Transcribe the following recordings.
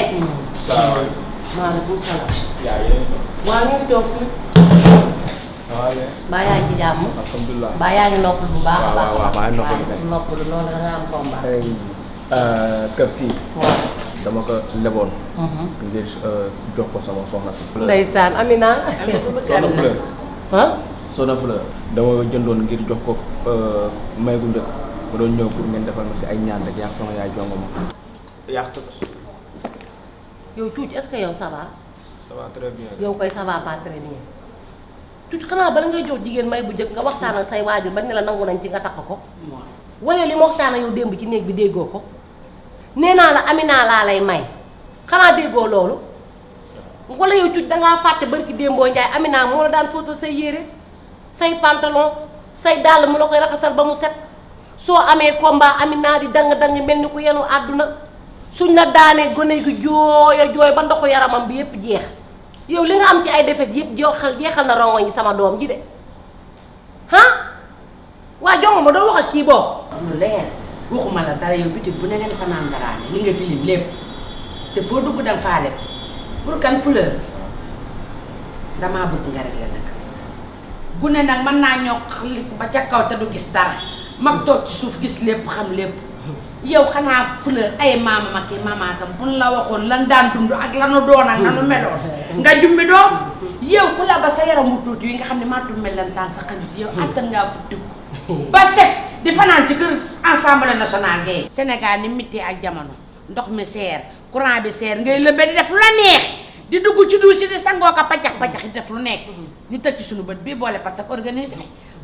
salaamaaleykum. maaleykum salaam. yaa yéen a. waaw ñu ngi toog fii. waaw yéen. baa yaa ngi ci jàmm. alhamdulilah. baa yaa ngi noppal bu baax a baax. waaw maa ngi noppalu kay. noppalu noonu da nga am combat. kër kii. waaw. dama ko leboon. ngir jox ko sama soxna si. ndeysaan Amina. Soxna Fleur. ah. Soxna Fleur. dama jëndoon ngir jox ko may gu njëkk ma doon ñëw pour ngeen defal ma si ay ñaan rek yaa sama yaay jongo ma. yàq. yow Cuuc est-ce que yow ça va. ça va très bien. yow koy ça va pas très bien. Cuuc xanaa bala ngay jox jigéen may bu njëkk nga waxtaan ak say waajur bañ ne la nangu nañ ci nga takk ko. wala li ma waxtaan ak yow démb ci néeg bi déggoo ko. nee naa la Amina laa lay may xanaa déggoo loolu wala yow Cuuc dangaa fàtte barki démboo Njaay Amina moo la daan fóotal say yére say pantalon say dàll mu la koy raxasal ba mu set soo amee combat Amina di dang-dang mel ni ku yenu àdduna suñ la daanee gone gi jooy jooy ba ndoxu yaramam bi yépp jeex yow li nga am ci ay defet yépp jeexal na rongoñ yi sama doom ji de ah waa jongo ma doo wax ak kii boobu lu leer waxuma la dara yow bitig bu ne nga defa naan daraane li nga fi lim lépp te foo dugg danga faa dem pour kan Fleur damaa bëgg nga rek la nag gune nag mën naa ñoo ba ca kaw te du gis dara mag toog ci suuf gis lépp xam lépp yow xanaa Fleur ay maama ma ki mamaatam buñ la waxoon lan daan dund ak lanu doon ak nanu meloon nga jumbi doom yow ku la ba sa yaram mu tuuti yi nga xam ne maatum melentaan sa xajut yow attan ngaa futtiku ba set di fanaan ci kër Assemblée nationale gay Sénégal ni mitti ak jamono ndox mi seer courant bi seer ngay lëbbe di def lu la neex di dugg ci duus yi di sangoo ko paccax-paccax di def lu nekk ñu tëj ci suñu bët bii boole patak organisé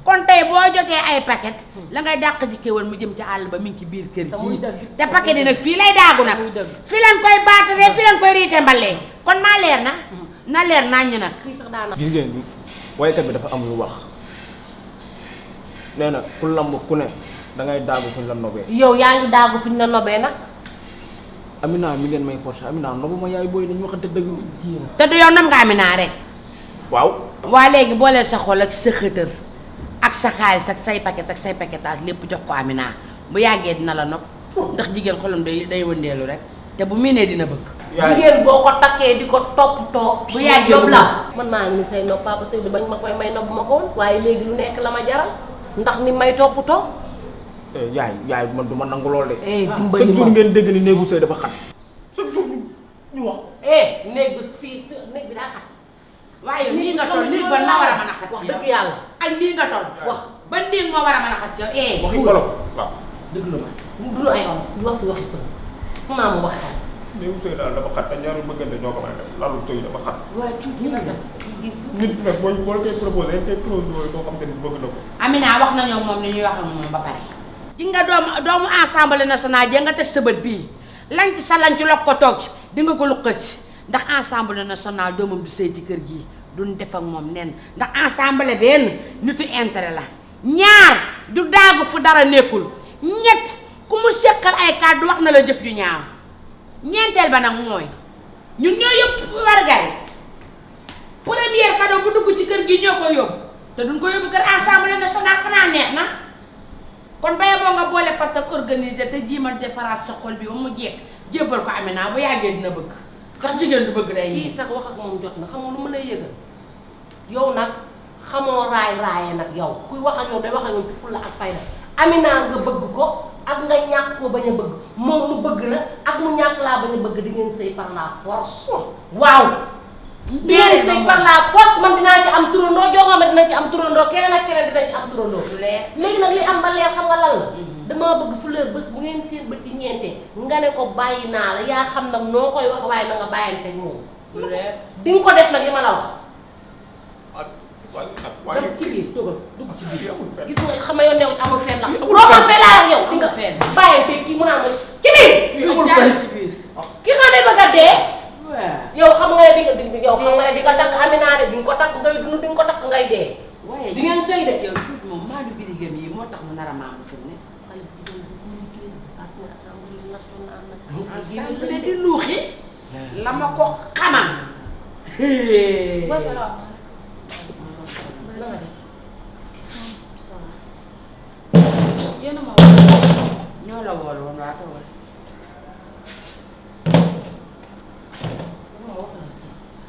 kon tey boo jotee ay paquet la ngay dàq ji kéwal mu jëm ci àll ba mi ngi ci biir kër gi te paquet yi nag fii lay daagu nag fii leen koy baataree fii leen koy riite mbalee kon maa leer na leer naññ nag fii sax daana gis ngeen waykat bi dafa am lu wax nee na ku lamb ku ne dangay daagu fuñ la nobee. yow yaa ngi daagu fuñ la nobee nag Amina mi ngeen may forcé Amina nobu ma yaay booy dañu waxante dëgg. te du yow nam nga Amina rek waaw. waa léegi booleel sa xol ak sa xëtër ak sa xaalis ak say paquet ak lépp jox ko Amina bu yàggee dina la nopp ndax jigéen xolam day wëndeelu rek te bu miinee dina bëgg. jigéen boo ko takkee di ko toppatoo. bu yàggee nopp la man maa ngi ni say nopp Papa Seydou bañ ma koy may nopp ma ko woon waaye léegi lu nekk la ma jaral ndax ni may toppatoo. yaay man du ma nangu lool de. dimbali ma chaque jour ngeen dégg ni néegu sëy dafa xat. chaque jour ñu wax. néeg bi fii néeg bi daa xat. waaye nii nga toll nii ba la war a mën a xat wax ci dëgg yow yàlla. ak nii nga toll wax ba nii moo war a mën a xat ci yow waxi wolof waaw. déglu ma du lu ay olof yu wax fi waxi pël maa mu waxtaan. néegu sëy daal dafa xat te ñaari bëggante ñoo ko mën a def lalu sëy dafa xat. waaye tuuti nii la nit nag boo koy proposé dañ koy proposé boo xam te ni bëgg na ko. Amina wax nañoo moom ni ñuy wax ak moom ba pare gi nga doomu Assemblée nationale jee nga teg sa bët bii lañ ci sa lañ ci lokk ko toog ci di nga ko luqat si ndax Assemblée nationale doomam du sëy ci kër gii duñ def ak moom nen ndax Assemblée benn nitu intérêt la ñaar du daagu fu dara nekkul ñett ku mu seqal ay kàddu wax na la jëf ju ñaaw ñeenteel ba nag mooy ñun ñoo yóbbu wargay premier cadeau bu dugg ci kër gi ñoo ko yóbbu te duñ ko yóbbu kër Assemblée nationale xanaa neex na kon baye boo nga boole pat ak organisé te jiima defaraat sa xol bi ba mu jekk jébbal ko Amina bu yàggee dina bëgg tax jigéen du bëgg day kii sax wax ak moom jot na xam nga lu mën a yëgal yow nag xamoo raaye nag yow kuy wax ak yow day wax ak yow ci fulla ak fayda Amina nga bëgg ko ak nga ñàkk ko bañ a bëgg moom mu bëgg la ak mu ñàkk laa bañ a bëgg di ngeen sëy par la force waaw di ngeen sëy par la force man dinaa ci am turandoo joo xam ne dina ci am turandoo keneen ak keneen dina ci am turandoo léegi nag li am ba leer xam nga lan la damaa bëgg Fleur bés bu ngeen seen bët ci ñeente nga ne ko bàyyi naa la yaa xam nag noo koy wax waaye na nga bàyyante moom di nga ko def nag li ma la wax dem ci biir jógal dugg ci biir gis nga xam nga yow new amul fenn la roobal fee laa ak yow di nga bàyyante kii mu naa ma ci biir ki xam ne bëgg a dee yow xam nga ne di nga takk Amina de di nga ko takk ngay dund di nga ko takk ngay dee waaye di ngeen sëy de yow tuuti moom maa du birigam yi moo tax mu nar a maamu fi mu ne Assemblée di luuxi la ma ko xamal yéen a ma ñoo la wool woon waa tawal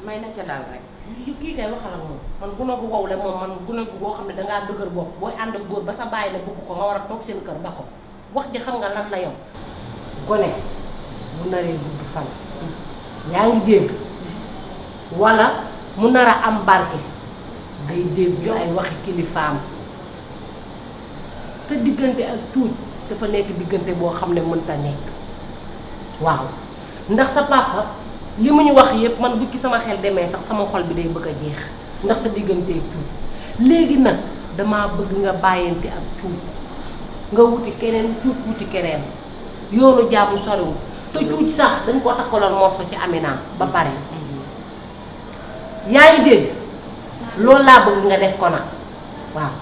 may na ca dal rek. yu kii kay waxal ak moom man gune gu wow le moom man gune gu boo xam ne dangaa dëgër bopp booy ànd ak góor ba sa bàyyi ne bëgg ko nga war a toog seen kër ba ko wax ji xam nga lan la yow gone bu naree gudd fan yaa ngi dégg wala mu nar a am barke day dégg ay waxi kilifaam sa diggante ak tuut dafa nekk diggante boo xam ne mënta nekk waaw ndax sa papa li mu ñu wax yëpp man bu ci sama xel demee sax sama xol bi day bëgg a jeex ndax sa diggante ak tuut léegi nag damaa bëgg nga bàyyante ak tuut nga wuti keneen tuut wuti keneen yoonu jaamu soriwul te tuut sax dañ koo takkaloon morso ci Amina ba pare yaa ngi dégg loolu laa bëgg nga def ko nag waaw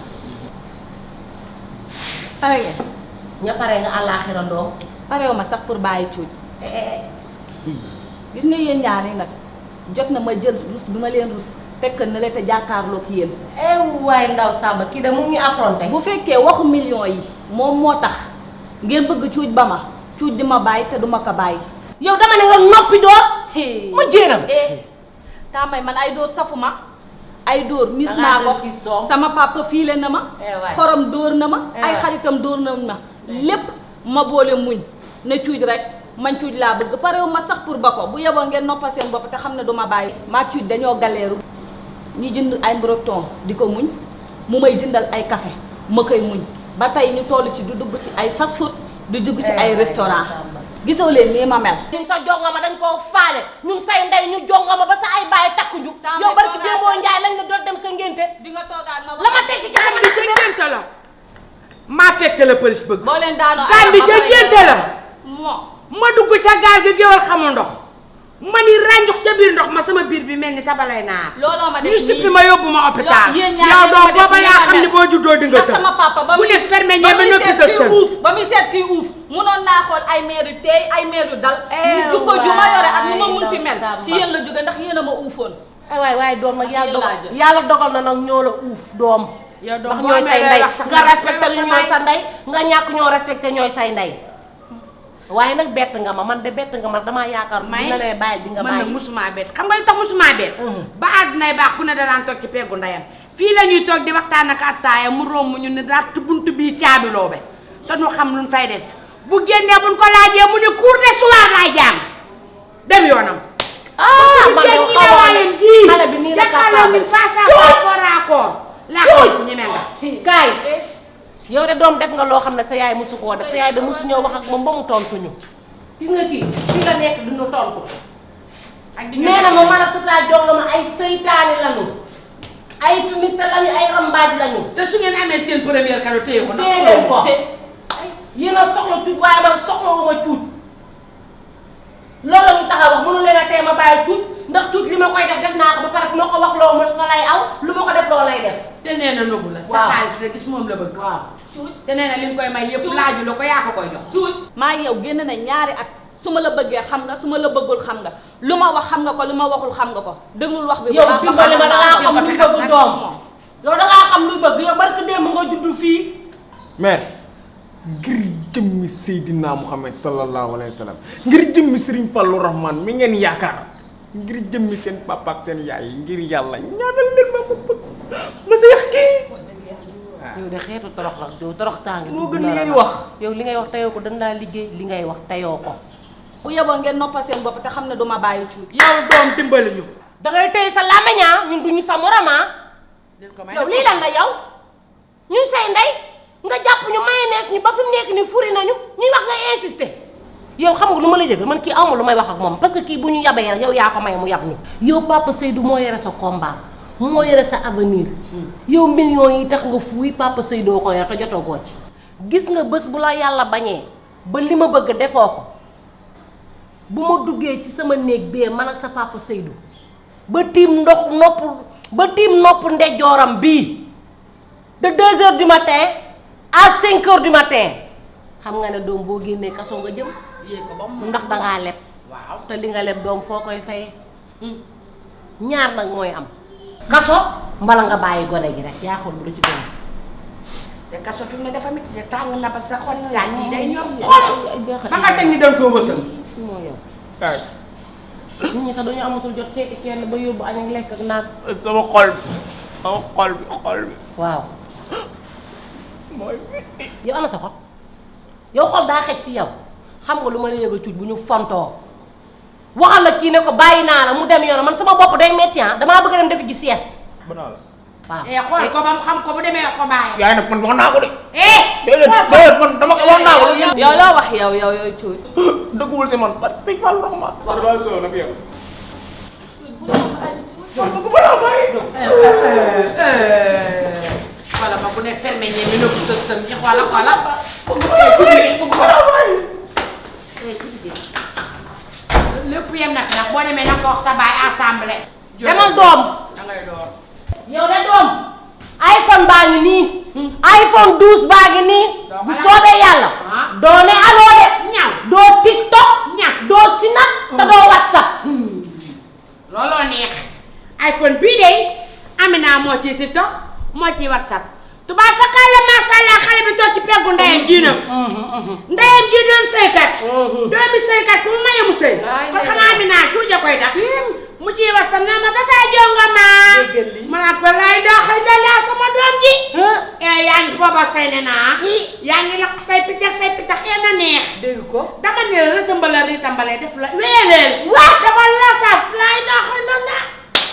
pare ngeen ña pare nga àllaaxira doom parewu ma sax pour bàyyi cuuj gis nga yéen ñaar yi nag jot na ma jël rus bi ma leen rus tekk na la te jàkkaarloog yéen waaye ndaw Samba kii de mu ngi affronté bu fekkee waxu millions yi moom moo tax ngeen bëgg cuuj ba ma cuuj di ma bàyyi te duma ko bàyyi yow dama ne nga noppi door ma jéeram tàmbay man ay dóor safuma ay dóor mis dangaa naa gis ko doom. sama papa fiile na ma waay. xorom dóor na ma ay waay. xaritam dóor na ma lépp ma boole muñ ne cuuj rek man cuuj laa bëgg parewu ma sax pour ba ko bu yeboo ngeen noppal seen bopp te xam ne duma bàyyi maa cuuj dañoo galeeru ñu jënd ay mbrokton di ko muñ mu may jëndal ay café ma koy muñ ba tey ñu toll ci du dugg ci ay fast food du dugg ci ay restaurant gisoo leen nii ma mel ñun sa jongama dañ koo faale ñun say ndey ñu jongama ba sa ay baay takkuñu yow barki démboo njaay lañ la doon dem sa ngénte di nga toogaat ma la ma teg ci kanam Gàmbi ca ngénte la maa fekk la pëlis bëgg. boo leen daanoo Gàmbi ca ngénte la moo ma dugg ca gaal gi géwal xamul ndox ma ni rànjox ca biir ndox ma sama biir bi mel ni tabalay naar. looloo ma def ñu suppi ma yóbbu ma hôpital. yéen ñaar yow yéen doom ma def booba nii laa ma xam mel. ni boo juddoo di nga ndax sama papa ba bu ne ferme ñee ba noppi seet dëstal. kii uuf ba muy seet kii uuf munoon naa xool ay maire yu teey ay maire yu dal jukko ju ma yore ak nu ma munti mel ci yéen la jóge ndax yéen a ma uufoon waay waaye doom nag yàlla Yéen dogal laa jël. yàlla dogal na nag ñoo la uuf doom yow doom ndax boo ñooy say amee ndey wax sax nga nga respecté wax ñu sa ñooy baay. sa ndey nga ñàkk ñoo respecté ñooy say ndey waaye nag bett nga ma man de bett nga ma damaa yaakaar may dina ne bàyyi di nga man nag bàyyi musuma bett xam nga li tax musuma bett ba àddunay baax ku ne danaan toog ci peggu ndeyam fii la ñuy toog di waxtaan ak attaaya mu romb ñu ne daat buntu bii caabiloo be te ñu xam luñ fay def bu génnee buñ ko laajee mu ne cours de soir laay jàng dem yoonam man de xamoon ne xale bi nii la capable face à rapport laa ko ñeme nga kaay yow de doom def nga loo xam ne sa yaay mosu koo def sa yaay de mosu ñoo wax ak moom ba mu tontu ñu gis nga kii fii la nekk duñu tontu ak di nee na ma mën a tëtaa jonga ma ay seytaane lañu ay fumiste lañu ay rambaaj lañu te su ngeen amee seen première cadeau téye ko ndax déedéet ko yéen a soxla tuut waaye man soxlawuma tuut loolu la ñu taxaw wax mënu leen a tee ma bàyyi tuut ndax tuut li ma koy def naa ko ba pare fu ma ko wax loo ma lay aw lu ma ko def loo lay def te nee na nëbbu la sa Waaw. xaalis la gis moom la bëgg waaw cuuj te nee na li nga koy may yëpp laaju la ko yaa ko koy jox cuuj maa ngi yow génn na ñaari at su ma la bëggee xam nga su ma la bëggul xam nga lu ma wax xam nga ko lu ma waxul xam nga ko déglul wax bi bu yow baax ba dimbali ma xam dangaa xam ko luy fi xas bëgg nag doom moom. yow dangaa xam luy bëgg yow barke démb nga juddu fii mais ngir jëmmi Seydina Muhammad sallallahu alayhi wa sallam ngir jëmmi Serigne Fallou Rahman mi ngeen yaakaar ngir jëmmi seen papa ak seen yaay ngir yàlla ñaanal leen ma bëgg ma seex kii. yow de xeetu torox la yow torox tàngi moo gën li ngeen di wax. yow li ngay wax tayoo ko dañ laa liggéey li ngay wax tayoo ko bu yeboo ngeen noppal seen bopp te xam ne duma bàyyi cuuj yow doom dimbali ñu da ngay tëye sa làmmiñaa ñun duñu sa moroma yow lii lan la yow ñun say ndey nga jàpp ñu mayonnaise ñu ba fi mu nekk ni furi nañu ñuy wax nga insister yow xam nga lu ma la yëgal man kii awma lu may wax ak moom parce que kii bu ñu yabee rek yow yaa ko may mu yab ni yow Papa Seydou moo yore sa combat moo yore sa avenir yow millions yi tax nga fuuy Papa Seydou ko yor te jotoo koo ci gis nga bés bu la yàlla bañee ba li ma bëgg defoo ko bu ma duggee ci sama néeg bee man ak sa Papa Seydou ba tiim nopp ndejooram bii de 2 heures du matin à 5 heures du matin xam nga ne doom boo génnee kaso nga jëm yéeg ko ba mu ndax dangaa leb waaw te li nga leb doom foo koy fayee ñaar nag mooy am kaso mbala nga bàyyi gone gi rek yaa xool bu la ci gën te kaso fi mu ne dafa mit te tàng na ba sa xol yaa nii day ñor xool ba nga teg ni doon koo wësal moo yow kaay nit ñi sax dañu amatul jot seeti kenn ba yóbbu añ ak lekk ak naan. sama xol bi waaw. mooy yow ana sa xol yow xol daa xej ci yow xam nga lu ma la yëg a cuuj bu ñu fontoo waxal la kii ne ko bàyyi naa la mu dem yoon man sama bopp day metti damaa bëgg a dem defi ji sieste. banaa la waaw xool ko ba mu xam ko bu demee ko bàyyi. yaay nag man wax naa ko de déedéet man dama ko wax naa ko yow loo wax yow cuuj. dëgguwul si man parce que sëñ Fall Rahman wax dëgg soo na fi yow wala ma bu ne fermé ñe mi nëbbu tëstam ci xoola lépp yem na fi nag boo demee na ko wax sa baay assemblée. demal doom da ngay door. yow de doom iPhone baa ngi nii iPhone 12 baa ngi nii bu soobee yàlla doo ne aloo de ñaw doo TikTok ñaf doo Snap te doo WhatsApp. looloo neex iPhone bii de Amina moo ci TikTok moo ci WhatsApp tubaab fakkaat la macha allah xale bi toog ci peggu ndeyam ji nag ndeyam ji doon sëykat doomi sëykat ku mu maye mu sëy kon xanaa Amina cuuja koy tax mu ci WhatsApp naa ma tata jonga ma naan ko lay doxal la sama doom ji yaa ngi booba say ne naa yaa ngi lakk say pitax yaa na neex dégg ko dama ne la ritambale def la weeleel dafa la saf lay doxal la